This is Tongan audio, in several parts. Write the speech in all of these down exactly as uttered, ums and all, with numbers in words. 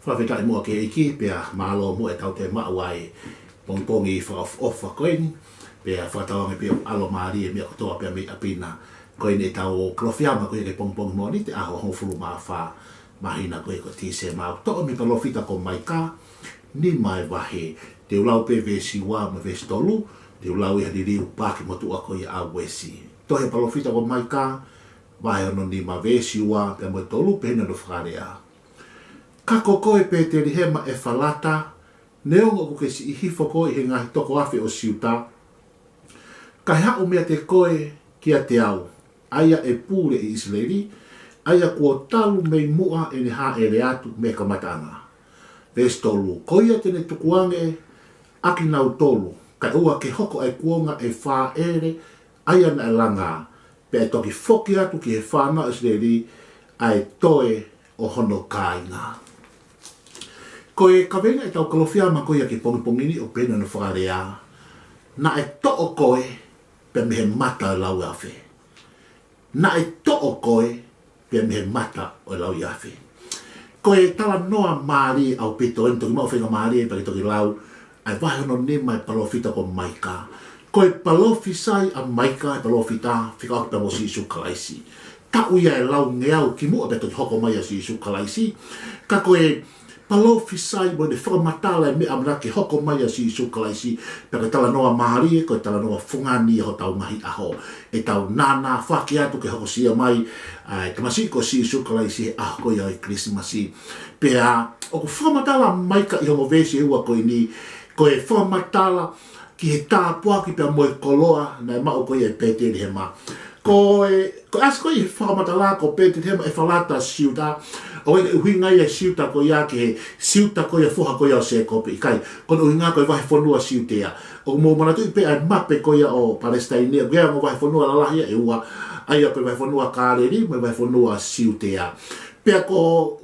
Fakafetaʻi muʻa ki he ʻEiki, pea mālō muʻa ʻetau toe maʻu ʻa e pongipongi fakaʻofoʻofa ko eni, pea fakatauange pē ʻoku ʻalomālie e meʻa kotoa pē mei ʻapi na. Ko eni ʻetau Kalofiama ko ia ki he pongipongi moʻoni, ko e ʻaho hongofulu mā fā māhina ko ia ko Tīsema. Toʻo mei he palōfita ko Maika, nima e vahe, te u lau pē veesi ua mo e veesi tolu, te u lau ʻi he liliu paaki motuʻa ko ia ʻa Uesi. Tohi palōfita ko Maika, vahe hono nima, veesi ua pea mo e tolu, pehē hono fakalea: Ka ko koe Pētelihema ʻEfalata, neongo ʻoku ke siʻi hifo koe ʻi he ngaahi toko afe ʻo Siuta, ka ʻe haʻu meiate koe kiate au, ʻa ia ʻe pule ʻi ʻIsileli, ʻa ia kuo talu mei muʻa ʻene hāʻele atu mei he kamataʻanga. Veesi tolu: Ko ia te ne tukuange ʻakinautolu, kae ʻoua ke hoko ʻa e kuonga ʻo e fāʻele ʻa ia naʻe langa, pea ʻe toki foki atu ki he fānau ʻIsileli ʻa e toe ʻo hono kāinga. Ko e kaveinga ʻetau Kalofiama ko ia ki he pongipongi ni ʻoku pehē hono fakalea: Naʻe toʻo koe pea mei he mata ʻo e lauiafe. Naʻe toʻo koe pea mei he mata ʻo e lauiafe. Ko e talanoa mālie ʻaupito eni, toki maʻu faingamālie pea ke toki lau ʻa e vahe hono nima e palōfita ko Maika. Ko e palōfisai ʻa Maika, e palōfita fekauʻaki pea mo Sīsū Kalaisi. Taʻu ia ʻe laungeau kimuʻa pea toki hoko mai ʻa Sīsū Kalaisi. Ka ko e palōfisai mo ʻene fakamatala e meʻa ʻamanaki ke hoko mai ʻa Sīsū Kalaisi, pea ko e talanoa mālie, ko e talanoa fungani ʻi hotau ngaahi ʻaho. ʻEtau nānāfaki atu ke hokosia mai ʻa e tamasiʻi ko Sīsū Kalaisi he ʻaho ko ia ʻo e Kilisimasi. Pea ʻoku fakamatala ʻa Maika ʻi hono veesi ʻe ua ko eni, ko e fakamatala ki he tāpuaki pea mo e koloa naʻe maʻu ko ia ʻe Pētelihema. Ko e, ko e ʻasi ko ia ʻi he fakamatala ko Pētelihema ʻEfalata Siuta, ʻoku ʻikai ke ʻuhinga ia e Siuta ko ia ki he Siuta ko ia foha ko ia ʻo Sēkope, ʻikai. Ko hono ʻuhinga ko e vahefonua Siutea. ʻOku mou manatuʻi pē ʻa e mape ko ia ʻo Palesitaine, ʻoku ʻi ai e ongo vahefonua lalahi ia ʻe ua, ʻa ia ko e vahefonua Kāleli mo e vahefonua Siutea. Pea ko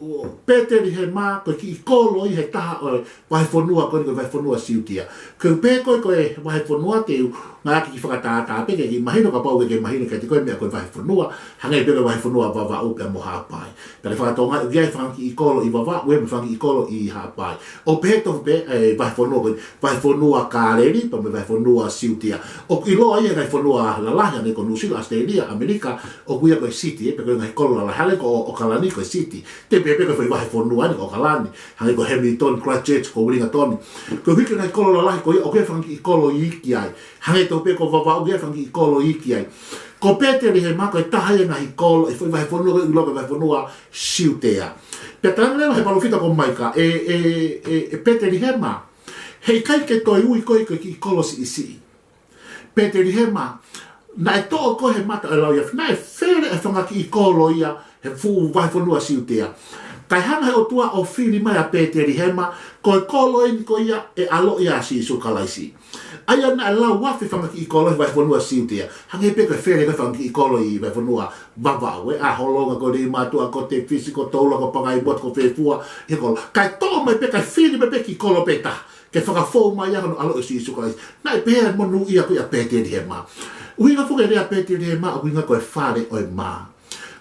Pētelihema ko e kiʻi kolo ia he taha ʻo e vahefonua ko eni ko e vahefonua Siutea. Ko e pehē ko e, ko e vahefonua te u ngāueʻaki ke fakatātā pē ke ke mahino, kapau ʻoku ke mahino kiate koe e meʻa ko e vahefonua, hangē pē ko e vahefonua Vavaʻu pea mo Haʻapai. Pea ke fakatokangaʻi ʻoku ʻi ai e fanga kiʻi kolo ʻi Vavaʻu, ʻi ai mo e fanga kiʻi kolo ʻi Haʻapai. ʻO pehē tofu pē e vahefonua ko eni, vahefonua Kāleli pea mo e vahefonua Siutea. ʻOku ʻiloa ia he ngaahi fonua lalahi hangē ko Nuʻusila, ʻAositelēlia, ʻAmelika, ʻoku ʻi ai ko e siti, ē, pe ko e ngaahi kolo lalahi, hangē ko ʻOkalani ko e siti. Te u pehē pē ko e foʻi vahefonua eni ko ʻOkalani, hangē ko Hamilton, Christchurch, ko Wellington. Koeʻuhi ko e ngaahi kolo lalahi ko ia, ʻoku ʻi ai e fanga kiʻi kolo iiki ai. Hangē tofu pē ko Vavaʻu, ʻoku ʻi ai e fanga kiʻi kolo iiki ai. Ko Pētelihema ko e taha ia e ngaahi kolo ʻi he foʻi vahefonua ko ē ʻoku ʻiloa ko e vahefonua Siutea. Pea talaange leva ʻe he palōfita ko Maika, ʻE, ʻe, ʻe, ʻe Pētelihema, heʻikai ke toe ui koe ko e kiʻi kolo siʻisiʻi. Pētelihema, naʻe toʻo koe he mata ʻo e lauiafe, naʻe fele e fanga kiʻi kolo ia he fuʻu vahefonua Siutea. Kae hanga ʻe he ʻOtua ʻo fili mai ʻa Pētelihema, ko e kolo eni ko ia ʻe ʻaloʻi ai ʻa Sīsū Kalaisi. ʻA ia naʻe lauafe e fanga kiʻi kolo he vahefonua Siutea. Hangē pē ko e fele ko e fanga kiʻi kolo ʻi vahefonua Vavaʻu, ē, ʻa Holonga, ko Leimātuʻa, ko Tefisi, ko Toula, ko Pangaimotu, ko Fefua, ʻi he kolo. Kae toʻo mai pē, kae fili mai pē e kiʻi kolo pē taha ke fakafou mai ai hono ʻaloʻi ʻo Sīsū Kalaisi. Naʻe pehē ʻa e monūʻia ko ia ʻa Pētelihema. ʻUhinga foki e lea Pētelihema, ʻoku ʻuhinga ko e fale ʻo e mā.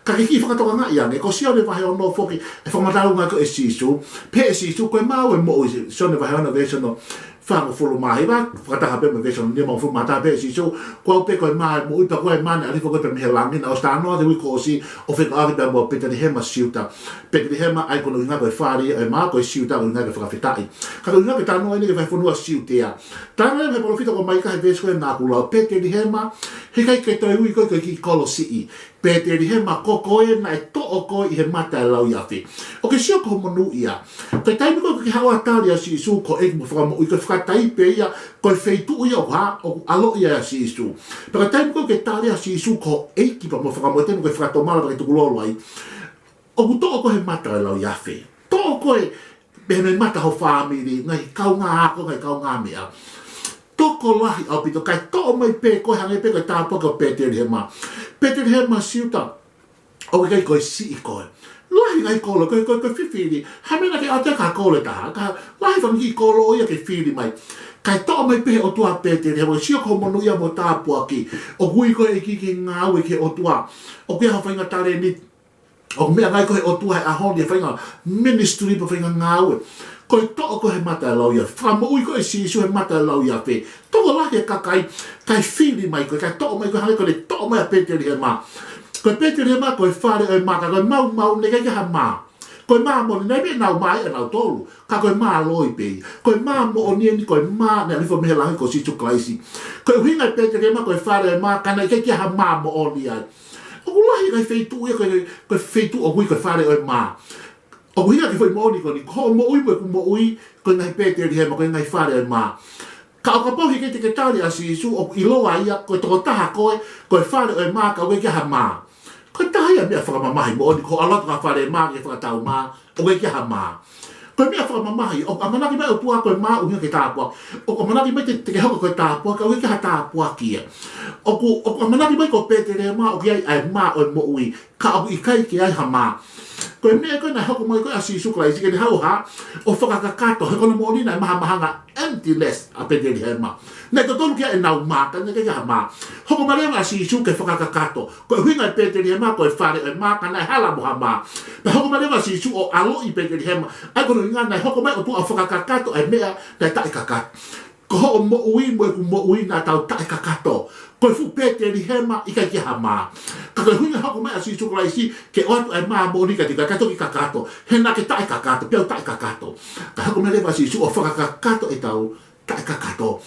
Ka ke kiʻi fakatokangaʻi ange, ko Sione vahe ono foki, ʻe fakamatala ʻa e ʻuhinga ko ē ʻe Sīsū. Pehē ʻe Sīsū, ko e mā ʻo e moʻui, Sione vahe ono veesi hono fāngofulu mā hiva, fakataha pē mo e veesi hono nimangofulu mā taha, pehē ʻe Sīsū, Ko au pē ko e mā ʻo e moʻui, pea ko e mā naʻe ʻalu hifo ko ē pea mei he langi, naʻe ʻosi tānoa ʻi he uike kuo ʻosi, ʻo fekauʻaki pea mo Pētelihema Siuta. Pētelihema ʻa ia ko hono ʻuhinga ko e fale ʻo e mā, ko e Siuta ko e ʻuhinga ko e fakafetaʻi. Ka ko e ʻuhinga ko e talanoa eni ki he vahefonua Siutea. Talaange leva ʻe he palōfita ko Maika he veesi ko ē naʻa ku lau, Pētelihema, heʻikai ke toe ui koe ko e kiʻi kolo siʻi. Pētelihema, ko koe naʻe toʻo koe ʻi he mata ʻo e lauiafe. ʻOku ke sio ki hoʻo monūʻia. Ko e taimi ko ē ʻoku ke haʻu ai ʻo tali ʻa Sīsū ko e ʻEiki mo e Fakamoʻui, ko e fakataipe ia, ko e feituʻu ia ʻoku hā, ʻoku ʻaloʻi ai ʻa Sīsū. Pea ko e taimi ko ē ʻoku ke tali ʻa Sīsū ko e ʻEiki pea mo e Fakamoʻui, taimi ko ē ʻoku ke fakatomala pea ke tukulolo ai, ʻoku toʻo koe he mata ʻo e lauiafe. Toʻo koe pea mei he mata ho fāmili, ngaahi kaungāako, ngaahi kaungāmeʻa. Tokolahi ʻaupito, kae toʻo mai pē koe hangē pē ko e tāpuaki ʻo Pētelihema. Pētelihema Siuta, ʻoku ʻikai ko e siʻi koe. Lahi e ngaahi kolo, ko e, ko e, ko e fifili. Hā e meʻa naʻa ke ʻoatu ai ha kolo ʻe taha, ka lahi e fanga kiʻi kolo ia ke fili mai. Kae toʻo mai pē ʻe he ʻOtua ʻa Pētelihema, sio ki hoʻo monūʻia mo e tāpuaki. ʻOku ui koe ʻe he ʻEiki ke ngāue ki he ʻOtua. ʻOku ʻi ai haʻo faʻahinga talēniti. ʻOku meʻa ngai ko ē he ʻOtua he ʻaho ni he faʻahinga ministry pe faʻahinga ngāue. Ko e toʻo ko ē he mata ʻo e lau ia. Fakamoʻui ko ē ʻe Sīsū he mata ʻo e lau ia pē. Tokolahi e kakai, kae fili mai ko ē, kae toʻo mai ko ē hangē ko ʻene toʻo mai ʻa Pētelihema. Ko Pētelihema ko e fale ʻo e mā, ka ko e maumau naʻe ʻikai ke ʻi ai ha mā. Ko e mā moʻoni naʻe ʻi ai pē ʻenau mā ʻe nautolu. Ka ko e mā loi pē ia. Ko e mā moʻoni eni, ko e mā naʻe ʻalu hifo mei he langi ko Sīsū Kalaisi. Ko e ʻuhinga ʻo Pētelihema ko e fale ʻo e mā, ka naʻe ʻikai ke ʻi ai ha mā moʻoni ai. ʻOku lahi e ngaahi feituʻu ia, ko e, ko e feituʻu ʻoku ui ko e fale ʻo e mā. ʻOku ʻuhinga ki he foʻi moʻoni ko eni, ko hoʻo moʻui mo ʻeku moʻui, ko e ngaahi Pētelihema, ko e ngaahi fale ʻo e mā. Ka ʻo kapau he ʻikai te ke tali ʻa Sīsū, ʻoku ʻiloa ia, ko e tokotaha koe, ko e fale ʻo e mā, ka ʻoku ʻikai ke ʻi ai ha mā. Ko e taha ia e meʻa fakamamahi moʻoni, ko hoʻo ʻalu atu ki ha fale mā, ke fakatau mā, ʻoku ʻikai ke ʻi ai ha mā. Ko e meʻa fakamamahi, ʻoku ʻamanaki mai ʻOtua ko e mā ʻuhinga ki he tāpuaki. ʻOku ʻamanaki mai te, te ke hoko ko e tāpuaki, ka ʻoku ʻikai ke ʻi ai ha tāpuaki ia. ʻOku, ʻoku ʻamanaki mai ko Pētelihema, ʻoku ʻi ai ʻa e mā ʻo e moʻui, ka ʻoku ʻikai ke ʻi ai ha mā. Ko e meʻa ko ē naʻe hoko mai ko ē ʻa Sīsū Kalaisi ke ne haʻu ʻo fakakakato, he ko hono moʻoni naʻe mahamahanga emptiness ʻa Pētelihema. Naʻe totonu ke ʻi ai ʻenau mā, ka naʻe ʻikai ke ʻi ai ha mā. Hoko mai leva ʻa Sīsū ke fakakakato. Ko e ʻuhinga ʻo Pētelihema ko e fale ʻo e mā, ka naʻe hala mo ha mā. Pea hoko mai leva ʻa Sīsū ʻo ʻaloʻi Pētelihema. ʻA ia ko hono ʻuhinga naʻe hoko mai ʻOtua ʻo fakakakato ʻa e meʻa naʻe taʻekakato. Ko hoʻo moʻui mo ʻeku moʻui naʻa tau taʻekakato. Ko e fuʻu Pētelihema ʻikai ke ʻi ai ha mā. Ka ko e ʻuhinga hoko mai ʻa Sīsū Kalaisi ke ʻoatu ʻa e mā moʻoni kiate koe, ka toki kakato. He naʻa ke taʻekakato, pea u taʻekakato. Ka hoko mai leva ʻa Sīsū ʻo fakakakato ʻetau taʻekakato.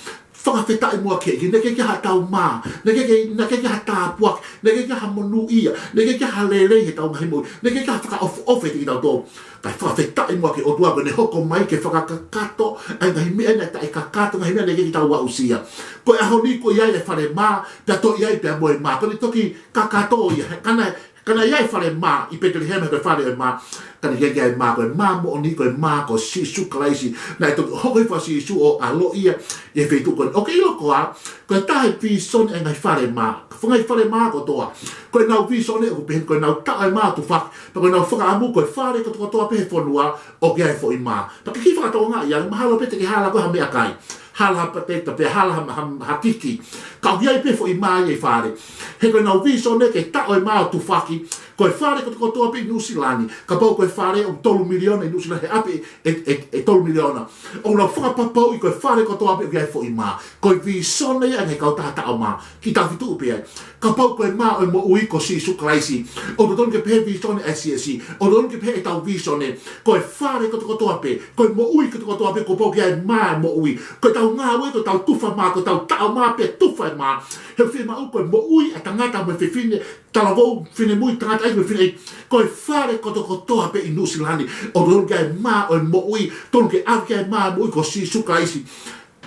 Fakafetaʻi muʻa ki he ʻEiki, naʻe ʻikai ke ʻi ai haʻatau mā, naʻe ʻikai ke, naʻe ʻikai ke ʻi ai ha tāpuaki, naʻe ʻikai ke ʻi ai ha monūʻia, naʻe ʻikai ke ʻi ai ha lelei heʻetau ngaahi moʻui, naʻe ʻikai ke ʻi ai ha fakaʻofoʻofa ʻiate kitautolu. Kae fakafetaʻi muʻa ki he ʻOtua ko ʻene hoko mai ke fakakakato ʻa e ngaahi meʻa naʻe taʻekakato, ngaahi meʻa naʻe ʻikai ke tau aʻusia. Ko e ʻaho ni ko ia e fale mā, pea toe ʻi ai pē mo e mā. Ko ʻene toki kakato ia, he ka naʻe, ka naʻe ʻi ai e fale mā ʻi Pētelihema, ko e fale ʻo e mā, ka naʻe ʻikai ke ʻi ai e mā, ko e mā moʻoni, ko e mā ko Sīsū Kalaisi. Naʻe toki hoko hifo ʻa Sīsū ʻo ʻaloʻi ia ʻi he feituʻu ko eni. ʻOku ke ʻilo koā, ko e taha e vīsone ʻa e ngaahi fale mā, ngaahi fale mā kotoa. Ko ʻenau vīsone ʻoku pehē ni, ko ʻenau taʻo e mā ʻo tufaki, pea ko ʻenau fakaʻamu ko e fale kotokotoa pē he fonua ʻoku ʻi ai e foʻi mā. Pea ke kiʻi fakatokangaʻi ange, mahalo pē te ke hala koe ha meʻakai. Hala ha pateta, pe hala ha, ha, ha kiki. Ka ʻoku ʻi ai pē foʻi mā ia ʻi fale. He ko ʻenau vīsone ke taʻo e mā ʻo tufaki, ko e fale kotokotoa pē ʻi Nuʻusila ni. Kapau ko e fale ʻoku tolu miliona ʻi Nuʻusila, he ʻapi ʻe, ʻe, ʻe tolu miliona. ʻOku nau fakapapauʻi ko e fale kotoa pē ʻoku ʻi ai e foʻi mā. Ko e vīsone ia ʻa e ngaahi kautaha taʻo mā. Kiʻi tau fetuʻu pē ai. Kapau ko e mā ʻo e moʻui ko Sīsū Kalaisi, ʻoku totonu ke pehē vīsone ʻa e siasi, ʻoku totonu ke pehē ʻetau vīsone, ko e fale kotokotoa pē, ko e moʻui kotokotoa pē, kuo pau ke ʻi ai e mā ʻo e moʻui. Ko ʻetau ngāue, ko ʻetau tufa mā, ko ʻetau taʻo mā pē tufa e mā. He ʻoku fiemaʻu ko e moʻui ʻa e tangata mo e fefine, talavou, finemui, tangataʻeiki mo e fineʻeiki. Ko e fale kotokotoa pē ʻi Nuʻusila ni, ʻoku totonu ke ʻi ai e mā ʻo e moʻui, totonu ke ʻave ki ai e mā ʻo e moʻui ko Sīsū Kalaisi.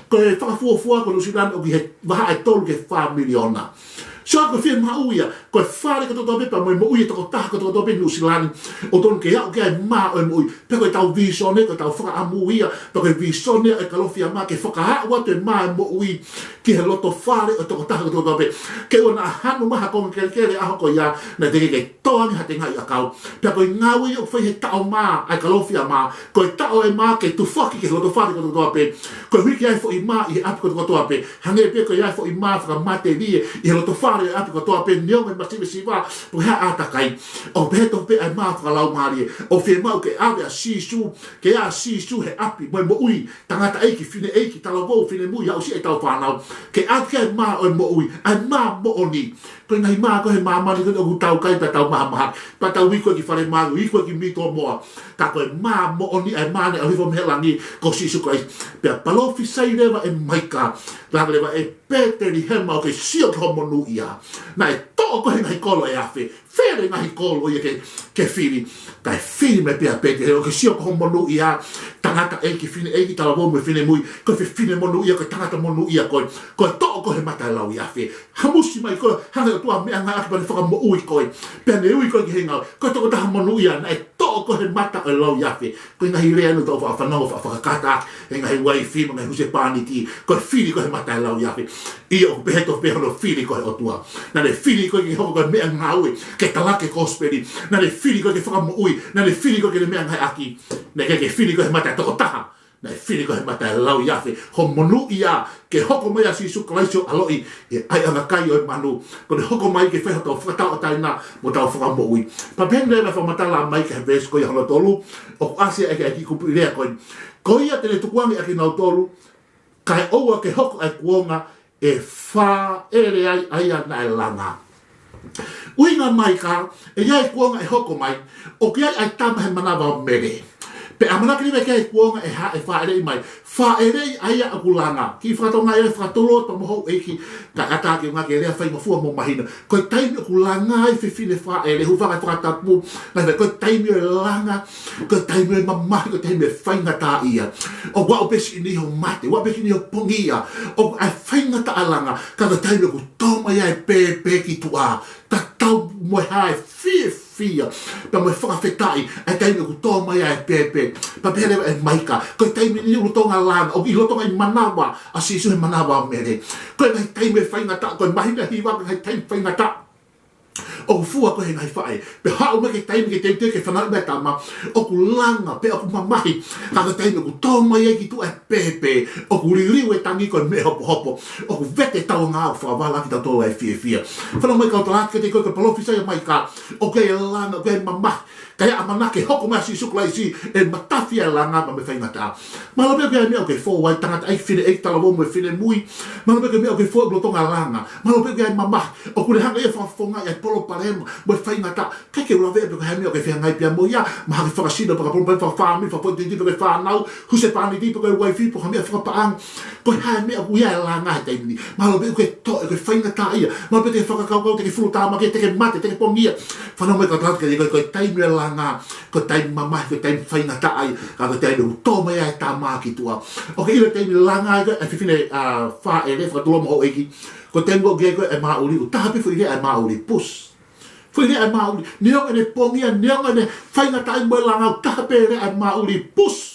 Ko e fakafuofua ko Nuʻusila ni ʻoku ʻi he vahaʻa ʻe tolu ki he fā miliona. So ko e fiemaʻu ia, ko e fale kotokotoa pē pea mo e moʻui ʻa e tokotaha kotokotoa pē ʻi Nuʻusila ni, ʻoku totonu ke aʻu ki ai e mā ʻo e moʻui. Pea ko ʻetau vīsone, ko ʻetau fakaʻamu ia, pea ko e vīsone ʻa e Kalofiama ke fakaaʻu atu e mā ʻo e moʻui ki he loto fale ʻo e tokotaha kotokotoa pē. Ke ʻoua naʻa hanu mai ha konga kelekele ʻaho ko ia, naʻe teʻeki ke tō ange ha tengaʻi ʻakau. Pea ko e ngāue ia ʻoku fai he taʻo mā ʻa e Kalofiama, ko e taʻo e mā ke tufaki ki he loto fale kotokotoa pē. Koeʻuhi ke ʻi ai e foʻi mā ʻi he ʻapi kotokotoa pē. Hangē pē ko e ʻi ai e foʻi mā fakamatelie ʻi he loto fale ʻo e ʻapi kotoa pē, neongo e masivesiva pe ko e hā e ʻātakai. ʻOku pehē tofu pē ʻa e mā fakalaumālie. ʻOku fiemaʻu ke ʻave ʻa Sīsū, ke ʻi ai ʻa Sīsū he ʻapi mo e moʻui, tangataʻeiki, fineʻeiki, talavou, finemui, aʻusia ʻetau fānau. Ke ʻave ki ai e mā ʻo e moʻui, ʻa e mā moʻoni. Ko e ngaahi mā ko ē he māmani ko eni ʻoku tau kai pea tau mahamahaki, pea tau iku ki falemālie, iku ki mītomoa. Ka ko e mā moʻoni ʻa e mā naʻe ʻalu hifo mei he langi ko Sīsū Kalaisi. Pea palōfisai leva ʻe Maika, lave leva ʻe Pētelihema ʻoku ke sio ki hoʻo monūʻia. Naʻe toʻo koe he ngaahi kolo ʻe afe, fele ngaahi kolo ia ke, ke fili. Kae fili mai pē ʻa Pētelihema ʻoku ke sio ki hoʻo monūʻia, tangataʻeiki, fineʻeiki, talavou mo e finemui, ko e fefine monūʻia, ko e tangata monūʻia koe, ko e toʻo koe he mata ʻo e lau ia afe. Hamusi mai koe, hanga ʻe he ʻOtua ʻo meʻangāueʻaki pea ne fakamoʻui koe. Pea ne ui koe ki he ngāue, ko e tokotaha monūʻia naʻe toʻo koe he mata ʻo e lau ia afe. Ko e ngaahi lea ʻeni ʻoku tau faʻa fanongo, faʻa fakakata, ʻe he ngaahi uaifi mo e ngaahi husepāniti, ko e fili koe he mata ʻo e lau ia afe. ʻIo, ʻoku pehē tofu pē hono fili koe ʻe he ʻOtua. Naʻa ne fili koe ke hoko ko e meʻangāue, ke talaki e kosipeli. Naʻa ne fili koe ke fakamoʻui, naʻa ne fili koe ke ne meʻangāueʻaki. Naʻe ʻikai ke fili koe he mata ʻo e tokotaha Naʻe fili ko ē he mata e lauiafe, hoʻo monūʻia ke hoko mai ʻa Sīsū Kalaisi ʻo ʻaloʻi ʻi he ʻaiʻanga kai ʻo e manu, ko ʻene hoko mai ke fai hotau fakatauʻatāina mo hotau fakamoʻui. Pea pehē leva e fakamatala mai ki he veesi ko ia hono tolu, ʻoku ʻasi ai e kiʻi kupuʻi lea ko eni. Ko ia te ne tukuange ʻa kinautolu, kae ʻoua ke hoko ʻa e kuonga ʻe fāʻele ai ʻa ia naʻe langa. ʻUhinga mai ka, ʻe ʻi ai e kuonga ʻe hoko mai, ʻoku ʻi ai ʻa e tama he manava ʻo Mele. Pea ʻamanaki leva ke ʻi ai e kuonga ʻe hā, ʻe fāʻeleʻi mai. Fāʻeleʻi ʻa ia ʻoku langa. Kiʻi fakatonga ia fakatolo atu mo houʻeiki, ka ʻatā ke ngāue ke lea faingofua mo mahino. Ko e taimi ʻoku langa ai e fefine fāʻele, hūfanga he fakatapu, ngaahi fai, ko e taimi ʻo e langa, ko e taimi ʻo e mamahi, ko e taimi ʻo e faingataʻaʻia. ʻOku aʻu pē siʻi ni ho mate, ʻoku aʻu pē siʻi ni ho pongia, ʻoku ʻi ai e faingataʻa langa, ka ko e taimi ʻoku tō mai ai e pēpē ki tuʻa, tatau mo e hā e fiefia, pea mo e fakafetaʻi, ʻa e taimi ʻoku tō mai ai e pēpē. Pea pehē leva ʻe Maika, ko e taimi ni ʻoku lolotonga langa, ʻoku ʻi lolotonga ʻi manava ʻa Sīsū he manava ʻo Mele. Ko e ngaahi taimi ʻo e faingataʻa, ko e māhina ʻe hiva, ko e ngaahi taimi faingataʻa. ʻOku fua ko ē he ngaahi faʻē. Pea haʻu mai ki he taimi ke teuteu ke fanauʻi mai e tama, ʻoku langa, pea ʻoku mamahi. Ka ko e taimi ʻoku tō mai ai ki tuʻa e pēpē, ʻoku liliu e tangi ko e meʻa hopohopo. ʻOku vete e taungā, ʻoku fakavala kitautolu ʻe he fiefia. Fanongo mai kau tala atu kiate koe ko e palōfisai ʻa Maika, ʻoku ʻi ai e langa, ʻoku ʻi ai e mamahi. Ka ʻi ai ʻamanaki ʻe hoko mai ʻa Sīsū Kalaisi ʻe matafi ʻa e langa pea mo e faingataʻa. Mahalo pē ʻoku ʻi ai e meʻa ʻoku ke fou ai, tangataʻeiki, fineʻeiki, talavou mo e finemui. Mahalo pē ʻoku ʻi ai e meʻa ʻoku ke fou ai ʻoku lolotonga langa. Mahalo pē ʻoku ʻi ai e mamahi, ʻoku ne hanga ia ʻo fakafofongaʻi ʻa e palopalema mo e faingataʻa. Kae kei ʻilo lave pē ko e hā e meʻa ʻoku ke fehangahangai pea mo ia, mahalo ko e fakasino pe ko e palopalema fakafāmili, fakafoʻituitui pe ko e fānau, husepāniti pe ko e uaifi, pe ko ha meʻa fakapaʻanga. Ko e hā e meʻa ʻoku ʻi ai e langa he taimi ni. Mahalo pē ʻoku ke toʻe, ko e faingataʻaʻia. Mahalo pē te ke fakakaukau te ke fulutāmaki, te ke mate, te ke pongia. Fanongo mai kau tala atu kiate koe, ko e taimi ʻo e langa, ko e taimi mamahi, ko e taimi faingataʻaʻia, ka ko e taimi ʻoku tō mai ai e tama ki tuʻa. ʻOku ke ʻilo e taimi langa ai ko ē ʻa e fefine, ā, fāʻele, fakatolo mo houʻeiki. Ko e taimi ʻoku ʻi ai ko ē e māʻuli, ʻoku taha pē foʻi lea ʻa e māʻuli, push. Foʻi lea ʻa e māʻuli. Neongo ʻene pongia, neongo ʻene faingataʻaʻia mo e langa, ʻoku taha pē lea ʻa e māʻuli, push.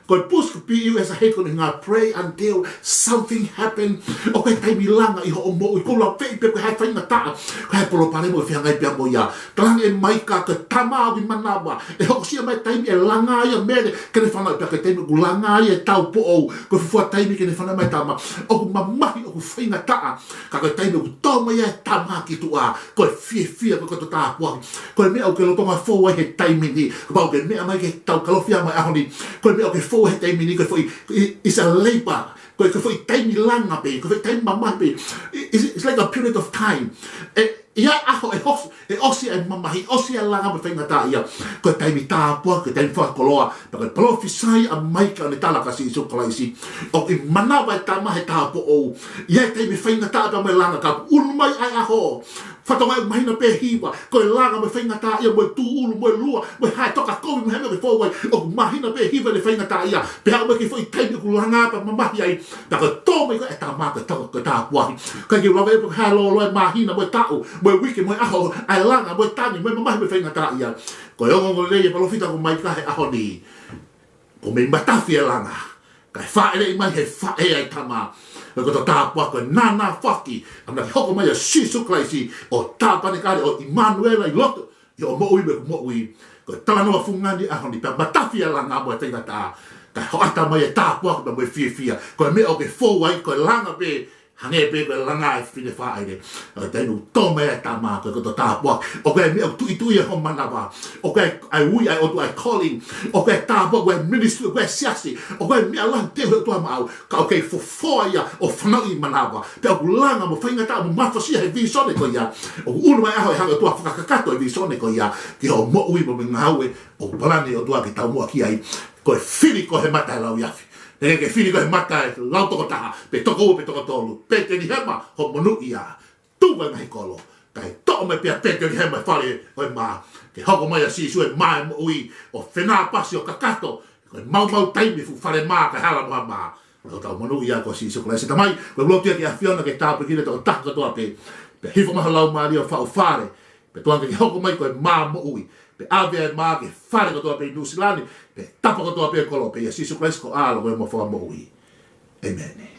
Ko e push ko e P U S, ʻa e hei ko e ngaahi pray until something happen. ʻOku ʻi ai e taimi langa ʻi hoʻo moʻui, ʻoku ʻikai ke ʻi ai pē ko e hā e faingataʻa, ko e hā e palopalema ʻoku ke fehangahangai pea mo ia. Talaange ʻe Maika ko e tama ʻoku ʻi manava, ʻe hoko siʻi mai e taimi ʻe langa ai ʻa Mele ke ne fanauʻi, pea ko e taimi ʻoku langa ai e taupoʻou, ko e fuofua taimi ke ne fanauʻi mai e tama. ʻOku mamahi, ʻoku faingataʻa, ka ko e taimi ʻoku tō mai ai e tama ki tuʻa, ko e fiefia, ko e koto tāpuaki. Ko e meʻa ʻoku ke lolotonga fou ai he taimi ni, kapau ʻoku ke meʻa mai ki he tau Kalofiama ʻo e ʻaho ni. Ko e meʻa ʻoku ke fou ai he taimi ni, ko e foʻi, i-, it's a labor. Ko e, ko e foʻi taimi langa pē, ko e foʻi taimi mamahi pē. I-, it's, it's like a period of time. ʻE, ʻi ai e ʻaho ʻe hos-, ʻe ʻosi ai e mamahi, ʻosi ai e langa mo e faingataʻaʻia. Ko e taimi tāpuaki, ko e taimi fakakoloa. Pea ko e palōfisai ʻa Maika ʻo ne tala kia Sīsū Kalaisi. ʻOku ʻi manava e tama he taupoʻou. ʻI ai e taimi faingataʻa pea mo e langa, ka ʻoku ʻunu mai ʻa e ʻaho. Fakatokanga, ʻoku māhina pē ʻe hiva, ko e langa mo e faingataʻaʻia mo e tūʻulu mo e lua, mo e hā e tokakovi mo e hā e meʻa ʻoku ke fou ai, ʻoku māhina pē ʻe hiva ʻene faingataʻaʻia, pea haʻu mai ki he foʻi taimi ʻoku langa pea mamahi ai, pea ko e tō mai ko ē e tama ko e tau-, ko e tāpuaki. Kae kei ʻilo lave pē ko e hā e lōloa e māhina mo e taʻu, mo e uike, mo e ʻaho, ʻa e langa, mo e tangi, mo e mamahi, mo e faingataʻaʻia. Ko e ongoongolelei ʻa e palōfita ko Maika he ʻaho ni. Kuo mei matafi e langa, kae fāʻeleʻi mai he faʻē ʻa e tama. Ko e koto tāpuaki, ko e nānāfaki, ʻamanaki hoko mai ʻa Sīsū Kalaisi ʻo tāpanekale, ʻo ʻImanuela ʻi loto, ʻi hoʻo moʻui mo ʻeku moʻui. Ko e talanoa fungani ʻaho ni, pea matafi e langa mo e faingataʻa, kae hoʻata mai e tāpuaki pea mo e fiefia. Ko e meʻa ʻoku ke fou ai, ko e langa pē, hangē pē ko e langa ʻa e fefine fāʻele. ʻA e taimi ʻoku tō mai ai e tama, ko e koto tāpuaki. ʻOku ʻi ai e meʻa ʻoku tuʻituʻia ho manava. ʻOku ʻi ai e ui ʻa e ʻOtua, ʻa e calling. ʻOku ʻi ai e tāpuaki, ʻoku ʻi ai e ministry, ʻoku ʻi ai e siasi. ʻOku ʻi ai e meʻa lahi ʻoku teu he ʻOtua maʻau. Ka ʻoku ke fofoa ia ʻo fanauʻi manava. Pea ʻoku langa mo faingataʻa mo mafasia he vīsone ko ia. ʻOku ʻunu mai e ʻaho ʻe hanga ʻe he ʻOtua ʻo fakakakato e vīsone ko ia ki hoʻo moʻui mo e ngāue ʻoku palani e ʻOtua ke taumuʻa ki ai. Ko e fili ko ē he mata e lauiafe. Naʻe ʻikai ke fili ko ē he mata e lau tokotaha, pe toko ua, pe toko tolu. Petelihema, hoʻo monūʻia. Tuʻu ʻi he ngaahi kolo. Kae toʻo mai pē ʻa Petelihema e fale ʻo e mā. Ke hoko mai ʻa Sīsū e mā ʻo e moʻui, ʻo fenāpasi, ʻo kakato. Ko e maumau taimi fuʻu fale mā, kae hala mo ha mā. Ko hotau monūʻia ko Sīsū Kalaisi. Tamai, ko e lotu ia ki he ʻAfiona ke tāpuekina e tokotaha kotoa pē. Pea hifo mai ho Laumālie ʻo faʻu fale. Pea tuku ange ke hoko mai ko e mā moʻui. Pea ʻave e mā ki he fale kotoa pē ʻi Nuʻusila ni, pea tapa kotoa pē kolo pē, ʻia Sīsū Kalaisi ko e ʻAlo ko homau Fakamoʻui. ʻĒmeni.